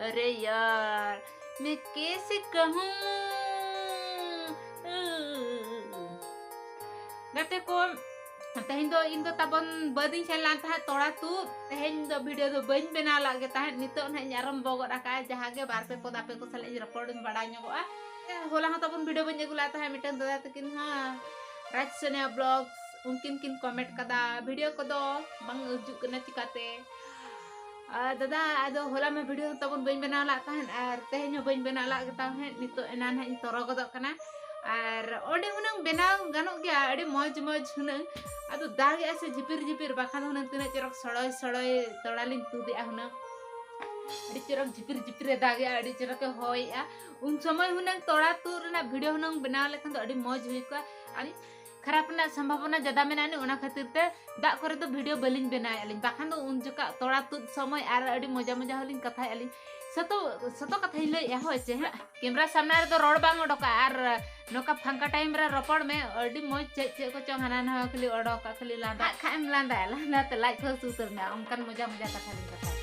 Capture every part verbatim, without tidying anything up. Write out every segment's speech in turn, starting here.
अरे यार, मैं कैसे कहूँ? ᱜᱟᱛᱮ ᱠᱚ, ᱛᱮᱦᱮᱧ ᱫᱚ ᱤᱧ ᱫᱚ ᱛᱟᱵᱚᱱ ᱵᱟᱹᱫᱽ ᱤᱧ ᱥᱮᱱ ᱞᱮᱱ ᱛᱟᱦᱮᱸᱫ ᱛᱚᱲᱟ ᱛᱩᱫ᱾ ᱛᱮᱦᱮᱧ ᱫᱚ ᱵᱷᱤᱰᱤᱭᱳ ᱫᱚ ᱵᱟᱹᱧ ᱵᱮᱱᱟᱣ ᱞᱟᱜ ᱜᱮ ᱛᱟᱦᱮᱸᱫ᱾ ᱱᱤᱛᱚᱜ ᱱᱟᱦᱟᱜ ᱤᱧ ᱟᱨᱟᱢᱵᱚ ᱜᱚᱫ ᱟᱠᱟᱫᱼᱟ, ᱡᱟᱦᱟᱸ ᱜᱮ ᱵᱟᱨ ᱯᱮ ᱯᱚᱫ ᱟᱯᱮ ᱠᱚ ᱥᱟᱞᱟᱜ ᱤᱧ ᱨᱚᱯᱚᱲ ᱤᱧ ᱵᱟᱲᱟᱭ ᱧᱚᱜᱚᱜᱼᱟ᱾ ᱦᱚᱞᱟ ᱦᱚᱸ ᱛᱟᱵᱚᱱ ᱵᱷᱤᱰᱤᱭᱳ ᱵᱟᱹᱧ ᱟᱹᱜᱩ ᱞᱮᱫ ᱛᱟᱦᱮᱸᱫ, ᱢᱤᱫᱴᱟᱝ ᱫᱟᱫᱟ ᱛᱟᱹᱠᱤᱱ ᱦᱚᱸ, ᱨᱟᱡᱽ ᱥᱳᱱᱤᱭᱟ ᱵᱞᱚᱜᱥ, ᱩᱱᱠᱤᱱ ᱠᱤᱱ ᱠᱚᱢᱮᱱᱴ ᱠᱟᱫᱟ, ᱵᱷᱤᱰᱤᱭᱳ ᱠᱚᱫᱚ ᱵᱟᱝ ᱦᱤᱡᱩᱜ ᱠᱟᱱᱟ ᱪᱤᱠᱟᱛᱮ? ᱟᱨ ᱫᱟᱫᱟ, ᱟᱫᱚ ᱦᱚᱞᱟ ᱢᱟ ᱵᱷᱤᱰᱤᱭᱳ ᱛᱟᱵᱚᱱ ᱵᱟᱹᱧ ᱵᱮᱱᱟᱣ ᱞᱟᱜ ᱛᱟᱦᱮᱸᱫ, ᱟᱨ ᱛᱮᱦᱮᱧ ᱦᱚᱸ ᱵᱟᱹᱧ ᱵᱮᱱᱟᱣ ᱞᱟᱜ ᱜᱮ ᱛᱟᱦᱮᱸᱫ᱾ ᱱᱤᱛᱚᱜ ᱮᱱᱟ ᱱᱟᱦᱟᱜ ᱤᱧ ᱛᱚᱨᱚ ᱜᱚᱫᱚᱜ ᱠᱟᱱᱟ᱾ ᱟᱨ ᱚᱸᱰᱮ ᱦᱩᱱᱟᱹᱝ ᱵᱮᱱᱟᱣ ᱜᱟᱱᱚᱜ ᱜᱮᱭᱟ, ᱟᱹᱰᱤ ᱢᱚᱡᱽ ᱢᱚᱡᱽ ᱦᱩᱱᱟᱹᱝ᱾ ᱟᱫᱚ ᱫᱟᱜᱮᱜᱼᱟ ᱥᱮ ᱡᱷᱤᱯᱤᱨ ᱡᱷᱤᱯᱤᱨ, ᱵᱟᱠᱷᱟᱱ ᱫᱚ ᱦᱩᱱᱟᱹᱝ ᱛᱤᱱᱟᱹᱜ ᱪᱚᱨᱚᱠ ᱥᱚᱲᱚᱭ ᱥᱚᱲᱚᱭ ᱛᱚᱲᱟ ᱞᱤᱧ ᱛᱩᱫᱮᱜᱼᱟ ᱦᱩᱱᱟᱹᱝ᱾ ᱟᱹᱰᱤ ᱪᱚᱨᱚᱠ ᱡᱷᱤᱯᱤᱨ ᱡᱷᱤᱯᱤᱨ ᱮ ᱫᱟᱜᱮᱜᱼᱟ, ᱟᱹᱰᱤ ᱪᱚᱨᱚᱠ ᱮ ᱦᱚᱭᱮᱜᱼᱟ᱾ ᱩᱱ ᱥᱚᱢᱚᱭ ᱦᱩᱱᱟᱹᱝ ᱛᱚᱲᱟ ᱛᱩᱫ ᱨᱮᱱᱟᱜ ᱵᱷᱤᱰᱤᱭᱳ ᱦᱩᱱᱟᱹᱝ ᱵᱮᱱᱟᱣ ᱞᱮᱠᱷᱟᱱ ᱫᱚ ᱟᱹᱰᱤ ᱢᱚᱡᱽ ᱦᱩᱭ ᱠᱚᱜᱼᱟ᱾ ᱟᱨ ᱠᱷᱟᱨᱟᱯ ᱨᱮᱱᱟᱜ ᱥᱚᱢᱵᱷᱟᱵᱚᱱᱟ ᱡᱟᱫᱟ ᱢᱮᱱᱟᱜᱼᱟ, ᱚᱱᱟ ᱠᱷᱟᱹᱛᱤᱨ ᱛᱮ ᱫᱟᱜ ᱠᱚᱨᱮ ᱫᱚ ᱵᱷᱤᱰᱤᱭᱳ ᱵᱟᱹᱞᱤᱧ ᱵᱮᱱᱟᱣᱮᱫᱼᱟ ᱞᱤᱧ᱾ ᱵᱟᱠᱷᱟᱱ ᱫᱚ ᱩᱱ ᱡᱚᱠᱷᱟᱜ ᱛᱚᱲᱟ ᱛᱩᱫ ᱥᱚᱢᱚᱭ ᱟᱨ ᱟᱹᱰᱤ ᱢᱚᱡᱟ ᱢᱚᱡᱟ ᱦᱚᱸᱞᱤᱧ ᱠᱟᱛᱷᱟᱭᱮᱫᱼᱟ ᱞᱤᱧ᱾ ᱥᱚᱛᱚ, ᱥᱚᱛᱚ ᱠᱟᱛᱷᱟᱧ ᱞᱟᱹᱭᱮᱫᱼᱟ, ᱦᱳᱭ ᱪᱮ ᱦᱟᱸᱜ᱾ ᱠᱮᱢᱨᱟ ᱥᱟᱢᱱᱟ ᱨᱮᱫᱚ ᱨᱚᱲ ᱵᱟᱝ ᱚᱰᱚᱠᱟ, ᱟᱨ ᱱᱚᱝᱠᱟ ᱯᱷᱟᱸᱠᱟ ᱴᱟᱭᱤᱢ ᱨᱮ ᱨᱚᱯᱚᱲ ᱢᱮ᱾ ᱟᱹᱰᱤ ᱢᱚᱡᱽ ᱪᱮᱫ ᱪᱮᱫ ᱠᱚᱪᱚᱝ ᱦᱟᱱᱟ ᱱᱟᱣᱟ ᱠᱷᱟᱹᱞᱤ ᱚᱰᱚᱠᱟ, ᱠᱷᱟᱹᱞᱤ ᱞᱟᱸᱫᱟ᱾ ᱦᱟᱸᱜ ᱠᱷᱟᱡ ᱮᱢ ᱞᱟᱸᱫᱟᱭᱟ, ᱞᱟᱸᱫᱟ ᱛᱮ ᱞᱟᱡ ᱠᱚ ᱦᱟᱹᱥᱩ ᱩᱛᱟᱹᱨ ᱢᱮᱭᱟ, ᱚᱱᱠᱟᱱ ᱢᱚᱡᱟ ᱢᱚᱡᱟ ᱠᱟᱛᱷᱟ ᱞᱤᱧ ᱠᱟᱛᱷᱟᱭᱟ᱾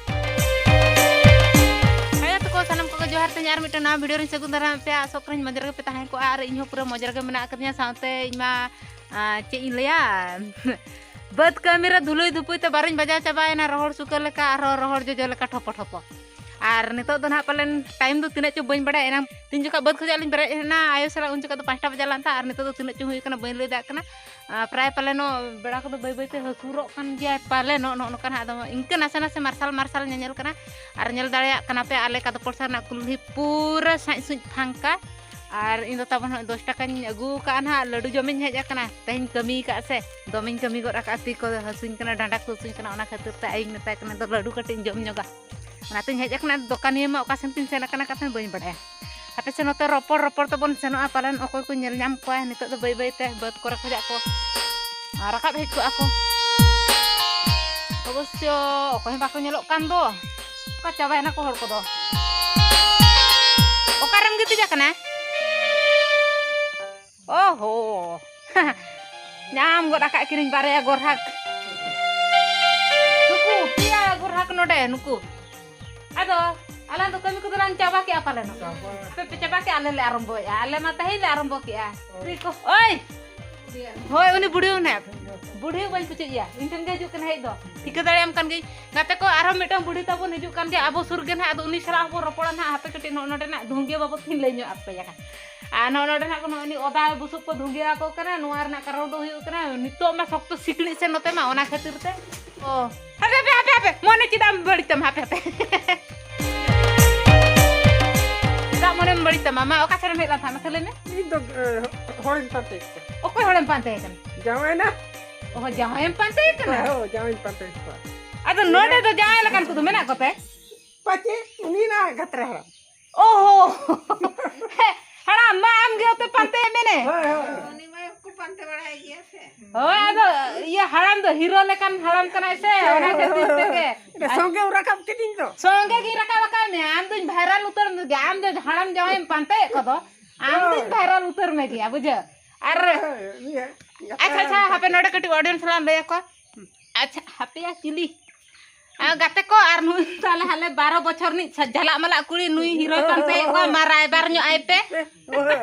ᱦᱮᱸ ᱛᱟᱠᱚ, ᱥᱟᱱᱟᱢ ᱠᱚᱜᱮ ᱡᱚᱦᱟᱨ ᱛᱮ᱾ ᱟᱨ ᱢᱤᱫᱴᱟᱝ ᱱᱟᱣᱟ ᱵᱷᱤᱰᱤᱭᱳ ᱨᱤᱧ ᱥᱟᱹᱜᱩᱱ ᱫᱟᱨᱟᱢ ᱯᱮᱭᱟ᱾ ᱟᱥᱚᱜ ᱠᱟᱹᱱᱟᱹᱧ ᱢᱚᱡᱽ ᱨᱮᱜᱮ ᱯᱮ ᱛᱟᱦᱮᱸ ᱠᱚᱜᱼᱟ, ᱟᱨ ᱤᱧ ᱦᱚᱸ ᱯᱩᱨᱟᱹ ᱢᱚᱡᱽ ᱨᱮᱜᱮ ᱢᱮᱱᱟᱜ ᱟᱠᱟᱫᱤᱧᱟ᱾ ᱥᱟᱶᱛᱮ ᱤᱧ ᱢᱟ, ᱟᱸ, ᱪᱮᱫ ᱤᱧ ᱞᱟᱹᱭᱟ, ᱵᱟᱹᱫᱽ ᱠᱟᱹᱢᱤ ᱨᱮ ᱫᱷᱩᱞᱩᱭ ᱫᱷᱩᱯᱩᱭ ᱛᱮ ᱵᱟᱨᱚᱧ ᱵᱟᱡᱟᱣ ᱪᱟᱵᱟᱭᱮᱱᱟ, ᱨᱚᱦᱚᱲ ᱥᱩᱠᱟᱹ ᱞᱮᱠᱟ, ᱟᱨᱦᱚᱸ ᱨᱚᱦᱚᱲ ᱡᱚᱡᱚ ᱞᱮᱠᱟ ᱴᱷᱚᱯᱚ ᱴᱷᱚᱯᱚ᱾ ᱟᱨ ᱱᱤᱛᱚᱜ ᱫᱚ ᱱᱟᱦᱟᱜ ᱯᱟᱞᱮᱱ ᱴᱟᱭᱤᱢ ᱫᱚ ᱛᱤᱱᱟᱹᱜ ᱪᱚ ᱵᱟᱹᱧ ᱵᱟᱲᱟᱭᱟ, ᱮᱱᱟᱝ ᱛᱤᱱ ᱡᱚᱠᱷᱚᱱ ᱵᱟᱹᱫᱽ ᱠᱷᱚᱱᱟᱜ ᱞᱤᱧ ᱵᱮᱨᱮᱫ ᱮᱱᱟ ᱟᱭᱳ ᱥᱟᱞᱟᱜ, ᱩᱱ ᱡᱚᱠᱷᱚᱱ ᱫᱚ ᱯᱟᱸᱪᱴᱟ ᱵᱟᱡᱟᱣ ᱞᱮᱱ ᱛᱟᱦᱮᱸᱫ, ᱟᱨ ᱱᱤᱛᱚᱜ ᱫᱚ ᱛᱤᱱᱟᱹᱜ ᱪᱚ ᱦᱩᱭ ᱠᱟᱱᱟ ᱵᱟᱹᱧ ᱞᱟᱹᱭ ᱫᱟᱲᱮᱭᱟᱜ ᱠᱟᱱᱟ᱾ ᱟᱨ ᱯᱨᱟᱭ ᱯᱟᱞᱮᱱᱚᱜ ᱵᱮᱲᱟ ᱠᱚᱫᱚ ᱵᱟᱹᱭ ᱵᱟᱹᱭ ᱛᱮ ᱦᱟᱹᱥᱩᱨᱚᱜ ᱠᱟᱱ ᱜᱮᱭᱟ ᱯᱟᱞᱮᱱᱚᱜ, ᱱᱚᱜᱼᱚ ᱱᱚᱝᱠᱟ ᱱᱟᱦᱟᱜ᱾ ᱟᱫᱚ ᱤᱱᱠᱟᱹ ᱱᱟᱥᱮ ᱱᱟᱥᱮ ᱢᱟᱨᱥᱟᱞ ᱢᱟᱨᱥᱟᱞ ᱧᱮᱧᱮᱞ ᱠᱟᱱᱟ᱾ ᱟᱨ ᱧᱮᱞ ᱫᱟᱲᱮᱭᱟᱜ ᱠᱟᱱᱟ ᱯᱮ ᱟᱞᱮ ᱠᱟᱫᱚᱯᱚᱲ ᱥᱟᱨ ᱨᱮᱱᱟᱜ ᱠᱩᱞᱦᱤ ᱯᱩᱨᱟᱹ ᱥᱟᱸᱡ ᱥᱩᱸᱡ ᱯᱷᱟᱸᱠᱟ᱾ ᱟᱨ ᱤᱧ ᱫᱚ ᱛᱟᱵᱚᱱ ᱦᱚᱸ ᱫᱚᱥ ᱴᱟᱠᱟᱧ ᱟᱹᱜᱩ ᱟᱠᱟᱫᱼᱟ ᱱᱟᱦᱟᱜ, ᱞᱟᱹᱰᱩ ᱡᱚᱢᱤᱧ ᱦᱮᱡ ᱟᱠᱟᱱᱟ᱾ ᱛᱮᱦᱮᱧ ᱠᱟᱹᱢᱤ ᱟᱠᱟᱫ ᱥᱮ ᱫᱚᱢᱮᱧ ᱠᱟᱹᱢᱤ ᱜᱚᱫ ᱟᱠᱟᱫᱼᱟ, ᱛᱤ ᱠᱚ ᱦᱟᱹᱥᱩᱧ ᱠᱟᱱᱟ, ᱰᱟᱸᱰᱟ ᱠᱚ ᱦᱟᱹᱥᱩᱧ ᱠᱟᱱᱟ, ᱚᱱᱟ ᱠᱷᱟᱹᱛᱤᱨ ᱛᱮ ᱟᱭᱳᱧ ᱢᱮᱛᱟᱭ ᱠᱟᱱᱟ, "ᱫᱚ ᱞᱟᱹᱰᱩ ᱠᱟᱹᱴᱤᱡ ᱤᱧ ᱡᱚᱢ ᱧᱚᱜᱟ", ᱚᱱᱟᱛᱤᱧ ᱦᱮᱡ ᱟᱠᱟᱱᱟ᱾ ᱫᱚᱠᱟᱱᱤᱭᱟᱹ ᱢᱟ ᱚᱠᱟ ᱥᱮᱱ ᱠᱤᱱ ᱥᱮᱱ ᱟᱠᱟᱱᱟ ᱠᱟᱛᱷᱟ ᱵᱟᱹᱧ ᱵᱟᱲᱟᱭᱟ᱾ ᱦᱟᱯᱮ ᱥᱮ ᱱᱚᱛᱮ ᱨᱚᱯᱚᱲ ᱨᱚᱯᱚᱲ ᱛᱮᱵᱚᱱ ᱥᱮᱱᱚᱜᱼᱟ, ᱯᱟᱞᱮᱱ ᱚᱠᱚᱭ ᱠᱚ ᱧᱮᱞ ᱧᱟᱢ ᱠᱚᱣᱟ ᱱᱤᱛᱚᱜ ᱫᱚ ᱵᱟᱹᱭ ᱵᱟᱹᱭ ᱛᱮ ᱵᱟᱹᱫᱽ ᱠᱚᱨᱮ ᱠᱷᱚᱱᱟᱜ ᱠᱚ ᱨᱟᱠᱟᱵ ᱦᱮᱡ ᱠᱚᱜᱼᱟ ᱠᱚ᱾ ᱚᱵᱚᱥᱥᱚ ᱚᱠᱚᱭ ᱦᱚᱸ ᱵᱟᱠᱚ ᱧᱮᱞᱚᱜ ᱠᱟᱱ ᱫᱚ᱾ ᱚᱠᱟ ᱪᱟᱵᱟᱭᱮᱱᱟ ᱠᱚ ᱦᱚᱲ ᱠᱚᱫᱚ? ᱚᱠᱟᱨᱮᱢ ᱜᱤᱛᱤᱡ ᱟᱠᱟᱱᱟ? ᱚᱦᱚ᱾ ᱧᱟᱢ ᱜᱚᱫ ᱟᱠᱟᱫ ᱠᱤᱱᱟᱹᱧ ᱵᱟᱨᱭᱟ ᱜᱚᱨᱦᱟᱠ᱾ ᱱᱩᱠᱩ ᱯᱮᱭᱟ ᱜᱚᱨᱦᱟᱠ ᱱᱚᱰᱮ, ᱱᱩᱠᱩ᱾ ᱟᱫᱚ ᱟᱞᱟᱝ ᱫᱚ ᱠᱟᱹᱢᱤ ᱠᱚᱫᱚ ᱞᱟᱝ ᱪᱟᱵᱟ ᱠᱮᱜᱼᱟ ᱯᱟᱞᱮᱱ? ᱪᱟᱵᱟ᱾ ᱟᱯᱮ ᱯᱮ ᱪᱟᱵᱟ ᱠᱮᱜᱼᱟ, ᱟᱞᱮ ᱞᱮ ᱟᱨᱟᱢᱵᱚᱭᱮᱜᱼᱟ᱾ ᱟᱞᱮ ᱢᱟ ᱛᱮᱦᱮᱧ ᱞᱮ ᱟᱨᱟᱢᱵᱚ ᱠᱮᱜᱼᱟ᱾ ᱦᱳᱭ᱾ ᱯᱷᱨᱤ ᱠᱚ, ᱳᱭ! ᱦᱳᱭ, ᱩᱱᱤ ᱵᱩᱲᱦᱤ ᱦᱚᱸ ᱱᱟᱦᱟᱜ᱾ ᱵᱩᱲᱦᱤ ᱵᱟᱹᱧ ᱯᱩᱪᱩᱡ ᱮᱭᱟ, ᱤᱧ ᱴᱷᱮᱱ ᱜᱮ ᱦᱤᱡᱩᱜ ᱠᱟᱱᱟ ᱦᱮᱡ ᱫᱚ᱾ ᱴᱷᱤᱠᱟᱹ ᱫᱟᱲᱮᱭᱟᱢ ᱠᱟᱱ ᱜᱤᱭᱟᱹᱧ᱾ ᱜᱟᱛᱮ ᱠᱚ, ᱟᱨᱦᱚᱸ ᱢᱤᱫᱴᱟᱝ ᱵᱩᱲᱦᱤ ᱛᱟᱵᱚᱱ ᱦᱤᱡᱩᱜ ᱠᱟᱱ ᱜᱮᱭᱟ ᱟᱵᱚ ᱥᱩᱨ ᱜᱮ ᱱᱟᱦᱟᱜ᱾ ᱟᱫᱚ ᱩᱱᱤ ᱥᱟᱞᱟᱜ ᱦᱚᱸᱵᱚᱱ ᱨᱚᱯᱚᱲᱟ ᱱᱟᱦᱟᱜ᱾ ᱦᱟᱯᱮ ᱠᱟᱹᱴᱤᱡ ᱱᱚᱜᱼᱚ ᱱᱚᱰᱮᱱᱟᱜ ᱫᱷᱩᱝᱜᱤᱭᱟᱹ ᱵᱟᱵᱚᱫ ᱛᱤᱧ ᱞᱟᱹᱭ ᱧᱚᱜ ᱟᱯᱮᱭᱟ᱾ ᱟᱨ ᱱᱚᱜᱼᱚ ᱱᱚᱰᱮ ᱱᱟᱦᱟᱜ ᱠᱚ ᱱᱚᱜᱼᱚᱭ ᱱᱤᱭᱟᱹ ᱚᱫᱟ ᱵᱩᱥᱩᱵ ᱠᱚ ᱫᱷᱩᱝᱜᱤᱭᱟᱹ ᱟᱠᱚ ᱠᱟᱱᱟ᱾ ᱱᱚᱣᱟ ᱨᱮᱱᱟᱜ ᱠᱟᱨᱚᱱ ᱫᱚ ᱦᱩᱭᱩᱜ ᱠᱟᱱᱟ, ᱱᱤᱛᱚᱜ ᱢᱟ ᱥᱚᱠᱛᱚ ᱥᱤᱠᱲᱤᱡ ᱥᱮ ᱱᱚᱛᱮ ᱢᱟ, ᱚᱱᱟ ᱠᱷᱟᱹᱛᱤᱨ ᱛᱮ᱾ ᱚ, ᱦᱟᱯᱮ, ᱦᱟᱯᱮ, ᱦᱟᱯᱮ, ᱦᱟᱯᱮ, ᱢᱚᱱᱮ ᱪᱮᱫᱟᱜ ᱮᱢ ᱵᱟᱹᱲᱤᱡ ᱛᱟᱢᱟ? ᱦᱟᱯᱮ, ᱦᱟᱯᱮ᱾ ᱪᱮᱫᱟᱜ ᱢᱚᱱᱮᱢ ᱵᱟᱹᱲᱤᱡ ᱛᱟᱢᱟ? ᱢᱟ, ᱚᱠᱟ ᱥᱮᱫ ᱮᱢ ᱦᱮᱡ ᱞᱮᱱ ᱛᱟᱦᱮᱸᱫ? ᱢᱟᱥᱮ ᱞᱟᱹᱭ ᱢᱮ᱾ ᱤᱧ ᱫᱚ, ᱮ, ᱦᱚᱲᱤᱧ ᱯᱟᱱᱛᱮᱭᱮᱫ ᱠᱚᱣᱟ᱾ ᱚᱠᱚᱭ ᱦᱚᱲᱮᱢ ᱯᱟᱱᱛᱮᱭᱮ ᱠᱟᱱᱟ? ᱡᱟᱶᱟᱭ ᱱᱟ᱾ ᱚᱦᱚ, ᱡᱟᱶᱟᱭᱮᱢ ᱯᱟᱱᱛᱮᱭᱮ ᱠᱟᱱᱟ? ᱦᱳᱭ, ᱡᱟᱶᱟᱭᱤᱧ ᱯᱟᱱᱛᱮᱭᱮᱫ ᱠᱚᱣᱟ᱾ ᱟᱫᱚ ᱱᱚᱰᱮ ᱫᱚ ᱡᱟᱶᱟᱭ ᱞᱮᱠᱟᱱ ᱠᱚᱫᱚ ᱢᱮᱱᱟᱜ ᱠᱚᱛᱮ? ᱯᱟᱪᱮ, ᱩᱱᱤ ᱱᱟ ᱜᱟᱛᱨᱟ ᱦᱟᱲᱟᱢ᱾ ᱚᱦᱚ᱾ ᱦᱮ, ᱦᱟᱲᱟᱢ ᱢᱟ ᱟᱢ ᱜᱮ ᱚᱛᱮ ᱯᱟᱱᱛᱮ ᱢᱮᱱᱮ᱾ ᱦᱳᱭ, ᱦᱳᱭ᱾ ᱩᱱᱤ ᱢᱟ ᱠᱚ ᱯᱟᱱᱛᱮ ᱵᱟᱲᱟᱭ ᱜᱮᱭᱟ ᱥᱮ᱾ ᱦᱳᱭ, ᱟᱫᱚ ᱤᱭᱟᱹ ᱦᱟᱲᱟᱢ ᱫᱚ ᱦᱤᱨᱳ ᱞᱮᱠᱟᱱ ᱦᱟᱲᱟᱢ ᱠᱟᱱᱟᱭ ᱥᱮ, ᱚᱱᱟ ᱠᱷᱟᱹᱛᱤᱨ ᱛᱮᱜᱮ᱾ ᱥᱚᱸᱜᱮ ᱨᱟᱠᱟᱵ ᱠᱤᱫᱤᱧ ᱫᱚ᱾ ᱥᱚᱸᱜᱮ ᱜᱤᱧ ᱨᱟᱠᱟᱵ ᱟᱠᱟᱫ ᱢᱮᱭᱟ, ᱟᱢ ᱫᱚᱧ ᱵᱷᱟᱭᱨᱟᱞ ᱩᱛᱟᱹᱨ ᱢᱮ ᱜᱮᱭᱟ, ᱟᱢ ᱫᱚ ᱦᱟᱲᱟᱢ ᱡᱟᱶᱟᱭᱮᱢ ᱯᱟᱱᱛᱮᱭᱮᱫ ᱠᱚᱫᱚ, ᱟᱢ ᱫᱚᱧ ᱦᱳᱭ᱾ ᱵᱷᱟᱭᱨᱟᱞ ᱩᱛᱟᱹᱨ ᱢᱮ ᱜᱮᱭᱟ, ᱵᱩᱡᱷᱟᱹᱣ? ᱟᱨ ᱦᱳᱭ, ᱦᱳᱭ, ᱩᱱᱤ ᱦᱟᱸᱜ ᱜᱟᱯᱟ ᱟᱪᱪᱷᱟ, ᱟᱪᱪᱷᱟ, ᱦᱟᱯᱮ ᱱᱚᱰᱮ ᱠᱟᱹᱴᱤᱡ ᱚᱰᱤᱭᱮᱱᱥ ᱥᱟᱞᱟᱜ ᱞᱟᱹᱭ ᱟᱠᱚᱣᱟ᱾ ᱟᱪᱪᱷᱟ, ᱦᱟᱯᱮᱭᱟ ᱪᱤᱞᱤ? ᱟᱨ ᱜᱟᱛᱮ ᱠᱚ, ᱟᱨ ᱱᱩᱭ ᱛᱟᱦᱞᱮ ᱦᱟᱞᱮ ᱵᱟᱨᱚ ᱵᱚᱪᱷᱚᱨ ᱨᱤᱱᱤᱡ ᱪᱷᱟ-, ᱡᱷᱟᱞᱟᱜ ᱢᱟᱞᱟᱜ ᱠᱩᱲᱤ, ᱱᱩᱭ ᱦᱤᱨᱳᱭ ᱯᱟᱱᱛᱮᱭᱮᱫ ᱠᱚᱣᱟ, ᱢᱟ ᱨᱟᱭᱵᱟᱨ ᱧᱚᱜ ᱟᱭ ᱯᱮ᱾ ᱦᱳᱭ᱾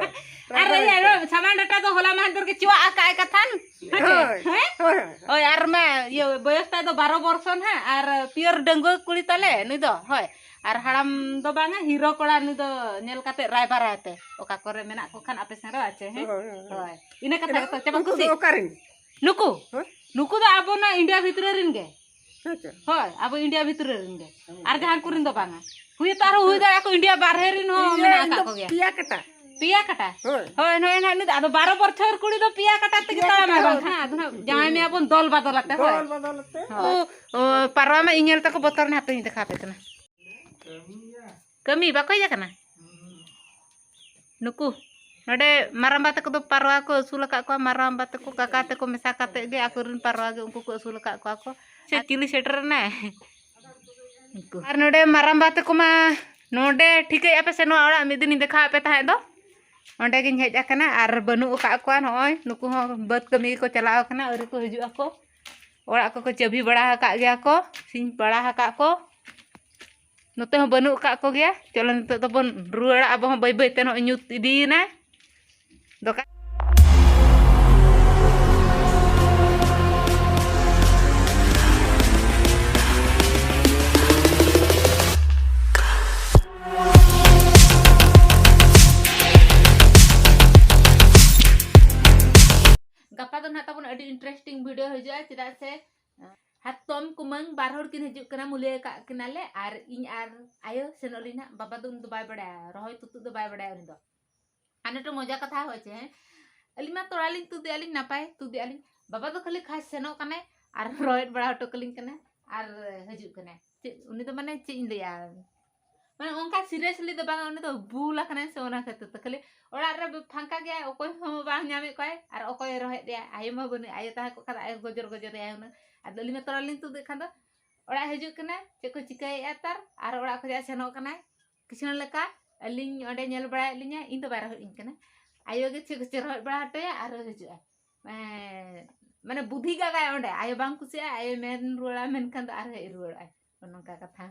ᱟᱨ ᱤᱭᱟᱹ, ᱥᱟᱢᱟᱱ ᱰᱟᱴᱟ ᱫᱚ ᱦᱚᱞᱟ ᱢᱟᱦᱫᱮᱨ ᱜᱮ ᱪᱩᱣᱟᱜ ᱟᱠᱟᱫ ᱟᱭ ᱠᱟᱛᱷᱟᱱ᱾ ᱦᱮᱸ ᱪᱮ? ᱦᱳᱭ᱾ ᱦᱮᱸ? ᱦᱳᱭ, ᱦᱳᱭ᱾ ᱦᱳᱭ, ᱟᱨ ᱢᱟ ᱤᱭᱟᱹ, ᱵᱚᱭᱚᱥ ᱛᱟᱭ ᱫᱚ ᱵᱟᱨᱚ ᱵᱚᱨᱥᱚ ᱱᱟᱦᱟᱜ, ᱟᱨ ᱯᱤᱭᱳᱨ ᱰᱟᱺᱜᱩᱣᱟᱹ ᱠᱩᱲᱤ ᱛᱟᱞᱮ ᱱᱩᱭ ᱫᱚ, ᱦᱳᱭ᱾ ᱟᱨ ᱦᱟᱲᱟᱢ ᱫᱚ ᱵᱟᱝᱟ, ᱦᱤᱨᱳ ᱠᱚᱲᱟ ᱱᱩᱭ ᱫᱚ ᱧᱮᱞ ᱠᱟᱛᱮ ᱨᱟᱭᱵᱟᱨᱟᱭ ᱯᱮ᱾ ᱚᱠᱟ ᱠᱚᱨᱮ ᱢᱮᱱᱟᱜ ᱠᱚ ᱠᱷᱟᱱ ᱟᱯᱮ ᱥᱮᱱ ᱨᱮ ᱟᱪᱮ, ᱦᱮᱸ? ᱦᱳᱭ, ᱦᱳᱭ, ᱦᱳᱭ᱾ ᱦᱳᱭ᱾ ᱤᱱᱟᱹ ᱠᱟᱛᱷᱟ ᱮᱱᱟ, ᱜᱮᱛᱚ, ᱪᱟᱵᱟ ᱩᱱᱠᱩ ᱫᱚ ᱠᱩᱥᱤ? ᱚᱠᱟᱨᱮᱱ? ᱱᱩᱠᱩ? ᱦᱮᱸ? ᱱᱩᱠᱩ ᱫᱚ ᱟᱵᱚ ᱱᱚᱣᱟ ᱤᱱᱰᱤᱭᱟ ᱵᱷᱤᱛᱨᱤ ᱨᱮᱱ ᱜᱮ᱾ ᱦᱮᱸ ᱪᱮ? ᱦᱳᱭ, ᱟᱵᱚ ᱤᱱᱰᱤᱭᱟ ᱵᱷᱤᱛᱨᱤ ᱨᱮᱱ ᱜᱮ᱾ ᱟᱨ ᱡᱟᱦᱟᱱ ᱠᱚᱨᱮᱱ ᱫᱚ ᱵᱟᱝᱟ᱾ ᱦᱩᱭᱩᱜ ᱛᱚ ᱟᱨᱦᱚᱸ ᱦᱩᱭ ᱫᱟᱲᱮᱭᱟᱜᱼᱟ ᱠᱚ, ᱤᱱᱰᱤᱭᱟ ᱵᱟᱨᱦᱮ ᱨᱮᱱ ᱦᱚᱸ ᱤᱧ ᱢᱮᱱᱟᱜ ᱫᱚ ᱟᱠᱟᱫ ᱠᱚᱜᱮᱭᱟ᱾ ᱯᱮᱭᱟ ᱠᱟᱴᱟ᱾ ᱯᱮᱭᱟ ᱠᱟᱴᱟ? ᱦᱳᱭ᱾ ᱦᱳᱭ, ᱱᱚᱜᱼᱚᱭ ᱱᱟᱦᱟᱜ ᱱᱩᱭ ᱫᱚ ᱟᱫᱚ ᱵᱟᱨᱚ ᱵᱚᱪᱷᱚᱨ ᱠᱩᱲᱤ ᱫᱚ ᱯᱮᱭᱟ ᱠᱟᱴᱟ ᱛᱮᱜᱮ ᱯᱮᱭᱟ ᱛᱟᱲᱟᱢᱟᱭ ᱠᱟᱴᱟ, ᱵᱟᱝ ᱦᱳᱭ᱾ ᱠᱷᱟᱱ ᱟᱫᱚ ᱱᱟᱦᱟᱜ ᱡᱟᱶᱟᱭ ᱢᱮᱭᱟ ᱵᱚᱱ ᱫᱚᱞ ᱵᱟᱫᱚᱞ ᱟᱛᱮ, ᱦᱳᱭ᱾ ᱫᱚᱞ ᱵᱟᱫᱚᱞ ᱟᱛᱮ᱾ ᱦᱳᱭ᱾ ᱚ, ᱚ, ᱯᱟᱨᱣᱟ ᱢᱟ ᱤᱧ ᱧᱮᱞ ᱛᱟᱠᱚ ᱵᱚᱛᱚᱨ ᱱᱟᱦᱟᱜ ᱦᱟᱯᱮᱧ ᱫᱮᱠᱷᱟᱣ ᱟᱯᱮ ᱠᱟᱱᱟ᱾ ᱠᱟᱹᱢᱤ ᱵᱟᱠᱚ ᱦᱮᱡ ᱟᱠᱟᱱᱟ? ᱱᱩᱠᱩ ᱱᱚᱰᱮ ᱢᱟᱨᱟᱢᱵᱟ ᱛᱟᱠᱚ ᱫᱚ ᱯᱟᱨᱣᱟ ᱠᱚ ᱟᱹᱥᱩᱞ ᱟᱠᱟᱫ ᱠᱚᱣᱟ᱾ ᱢᱟᱨᱟᱢᱵᱟ ᱛᱟᱠᱚ, ᱠᱟᱠᱟ ᱛᱟᱠᱚ ᱢᱮᱥᱟ ᱠᱟᱛᱮᱫ ᱜᱮ ᱟᱠᱚᱨᱮᱱ ᱯᱟᱨᱣᱟ ᱜᱮ ᱩᱱᱠᱩ ᱠᱚ ᱟᱹᱥᱩᱞ ᱟᱠᱟᱫ ᱠᱚᱣᱟ ᱠᱚ᱾ ᱪᱮᱫ ᱪᱤᱞᱤ ᱥᱮᱴᱮᱨ ᱮᱱᱟᱭ? ᱩᱱᱠᱩ᱾ ᱟᱨ ᱱᱚᱰᱮ ᱢᱟᱨᱟᱢᱵᱟ ᱛᱟᱠᱚ ᱢᱟ ᱱᱚᱰᱮ ᱴᱷᱤᱠᱟᱹᱭᱮᱫᱼᱟ ᱯᱮ ᱥᱮ ᱱᱚᱣᱟ ᱚᱲᱟᱜ ᱢᱤᱫ ᱫᱤᱱᱤᱧ ᱫᱮᱠᱷᱟᱣᱟᱫ ᱯᱮ ᱛᱟᱦᱮᱸᱫ ᱫᱚ? ᱚᱸᱰᱮ ᱜᱤᱧ ᱦᱮᱡ ᱟᱠᱟᱱᱟ ᱟᱨ ᱵᱟᱹᱱᱩᱜ ᱟᱠᱟᱫ ᱠᱚᱣᱟ᱾ ᱱᱚᱜᱼᱚᱭ ᱱᱩᱠᱩ ᱦᱚᱸ ᱵᱟᱹᱫᱽ ᱠᱟᱹᱢᱤ ᱜᱮᱠᱚ ᱪᱟᱞᱟᱣ ᱟᱠᱟᱱᱟ, ᱟᱹᱣᱨᱤ ᱠᱚ ᱦᱤᱡᱩᱜ ᱟᱠᱚ᱾ ᱚᱲᱟᱜ ᱠᱚᱠᱚ ᱪᱟᱹᱵᱤ ᱵᱟᱲᱟ ᱟᱠᱟᱫ ᱜᱮᱭᱟ ᱠᱚ, ᱥᱤᱧ ᱵᱟᱲᱟ ᱟᱠᱟᱫ ᱠᱚ᱾ ᱱᱚᱛᱮ ᱦᱚᱸ ᱵᱟᱹᱱᱩᱜ ᱟᱠᱟᱫ ᱠᱚᱜᱮᱭᱟ᱾ ᱪᱚᱞᱚ, ᱱᱤᱛᱚᱜ ᱫᱚᱵᱚᱱ ᱨᱩᱣᱟᱹᱲᱟ, ᱟᱵᱚ ᱦᱚᱸ ᱵᱟᱹᱭ ᱵᱟᱹᱭ ᱛᱮ ᱱᱚᱜᱼᱚᱭ ᱧᱩᱛ ᱤᱫᱤᱭᱮᱱᱟ᱾ ᱫᱚᱠᱟᱱ ᱜᱟᱯᱟ ᱫᱚ ᱱᱟᱦᱟᱜ ᱛᱟᱵᱚᱱ ᱟᱹᱰᱤ interesting video ᱦᱤᱡᱩᱜᱼᱟ, ᱪᱮᱫᱟᱜ ᱥᱮ ᱦᱟᱛᱚᱢ ᱠᱩᱢᱟᱹᱝ ᱵᱟᱨ ᱦᱚᱲ ᱠᱤᱱ ᱦᱤᱡᱩᱜ ᱠᱟᱱᱟ, ᱢᱩᱞᱤᱭᱟᱹ ᱠᱟᱜ ᱠᱤᱱᱟᱞᱮ, ᱟᱨ ᱤᱧ ᱟᱨ ᱟᱭᱳ ᱥᱮᱱᱚᱜ ᱟᱹᱞᱤᱧ ᱱᱟᱦᱟᱜ᱾ ᱵᱟᱵᱟ ᱫᱚ ᱩᱱᱤ ᱫᱚ ᱵᱟᱭ ᱵᱟᱲᱟᱭᱟ, ᱨᱚᱦᱚᱭ ᱛᱩᱛᱩᱫ ᱫᱚ ᱵᱟᱭ ᱵᱟᱲᱟᱭᱟ ᱩᱱᱤ ᱫᱚ᱾ ᱟᱨ ᱱᱤᱛᱚᱜ ᱢᱚᱡᱟ ᱠᱟᱛᱷᱟ ᱦᱚᱪᱪᱷᱮ, ᱦᱮᱸ, ᱟᱹᱞᱤᱧ ᱢᱟ ᱛᱚᱲᱟ ᱞᱤᱧ ᱛᱩᱫᱮᱜᱼᱟ ᱞᱤᱧ, ᱱᱟᱯᱟᱭ ᱛᱩᱫᱮᱜᱼᱟ ᱞᱤᱧ, ᱵᱟᱵᱟ ᱫᱚ ᱠᱷᱟᱹᱞᱤ ᱠᱷᱟᱥ ᱥᱮᱱᱚᱜ ᱠᱟᱱᱟᱭ ᱟᱨ ᱨᱚᱦᱚᱭ ᱵᱟᱲᱟ ᱦᱚᱴᱚ ᱠᱟᱹᱞᱤᱧ ᱠᱟᱱᱟᱭ ᱟᱨ ᱦᱤᱡᱩᱜ ᱠᱟᱱᱟᱭ᱾ ᱪᱮᱫ ᱩᱱᱤ ᱫᱚ, ᱢᱟᱱᱮ, ᱪᱮᱫ ᱤᱧ ᱞᱟᱹᱭᱟ, ᱢᱟᱱᱮ, ᱚᱱᱠᱟ seriously ᱫᱚ ᱵᱟᱝᱟ, ᱩᱱᱤ ᱫᱚ ᱵᱩᱞ ᱟᱠᱟᱱᱟᱭ ᱥᱮ, ᱚᱱᱟ ᱠᱷᱟᱹᱛᱤᱨ ᱛᱮ ᱠᱷᱟᱹᱞᱤ ᱚᱲᱟᱜ ᱨᱮ ᱯᱷᱟᱸᱠᱟ ᱜᱮᱭᱟᱭ, ᱚᱠᱚᱭ ᱦᱚᱸ ᱵᱟᱝ ᱧᱟᱢᱮᱫ ᱠᱚᱣᱟᱭ ᱟᱨ ᱚᱠᱚᱭ ᱨᱚᱦᱚᱭᱮᱫ ᱮᱭᱟ, ᱟᱭᱳ ᱢᱟ ᱵᱟᱹᱱᱩᱭ, ᱟᱭᱳ ᱛᱟᱦᱮᱸ ᱠᱚᱜ ᱠᱷᱟᱱ ᱫᱚ ᱟᱭᱳ ᱜᱚᱡᱚᱨ ᱜᱚᱡᱚᱨ ᱮᱭᱟᱭ ᱦᱩᱱᱟᱹᱝ᱾ ᱟᱫᱚ ᱟᱹᱞᱤᱧ ᱢᱟ ᱛᱚᱲᱟ ᱞᱤᱧ ᱛᱩᱫᱮᱫ ᱠᱷᱟᱱ ᱫᱚ ᱚᱲᱟᱜ ᱦᱤᱡᱩᱜ ᱠᱟᱱᱟᱭ, ᱪᱮᱫ ᱠᱚ ᱪᱤᱠᱟᱹᱭᱮᱫᱼᱟ ᱛᱟᱨ, ᱟᱨ ᱚᱲᱟᱜ ᱠᱷᱚᱱᱟᱜ ᱥᱮᱱᱚᱜ ᱠᱟᱱᱟᱭ ᱠᱤᱪᱷᱩ ᱞᱮᱠᱟ᱾ ᱟᱹᱞᱤᱧ ᱚᱸᱰᱮ ᱧᱮᱞ ᱵᱟᱲᱟᱭᱮᱫ ᱞᱤᱧᱟᱹ, ᱤᱧ ᱫᱚ ᱵᱟᱭ ᱨᱚᱦᱚᱭ ᱤᱧ ᱠᱟᱱᱟ, ᱟᱭᱳ ᱜᱮ ᱪᱮᱫ ᱠᱚᱪᱚ ᱨᱚᱦᱚᱭ ᱵᱟᱲᱟ ᱦᱚᱴᱚᱭᱟ ᱟᱨ ᱦᱤᱡᱩᱜᱼᱟ᱾ ᱢᱟᱱᱮ, ᱢᱟᱱᱮ ᱵᱩᱫᱷᱤ ᱜᱟᱜᱟᱭ ᱚᱸᱰᱮ, ᱟᱭᱳ ᱵᱟᱝ ᱠᱩᱥᱤᱜᱼᱟ, ᱟᱭᱳ ᱢᱮᱱ ᱨᱩᱣᱟᱹᱲᱟ, ᱢᱮᱱᱠᱷᱟᱱ ᱫᱚ ᱟᱨᱦᱚᱸ ᱦᱮᱡ ᱨᱩᱣᱟᱹᱲᱚᱜᱼᱟᱭ᱾ ᱱᱚᱝᱠᱟ ᱠᱟᱛᱷᱟ᱾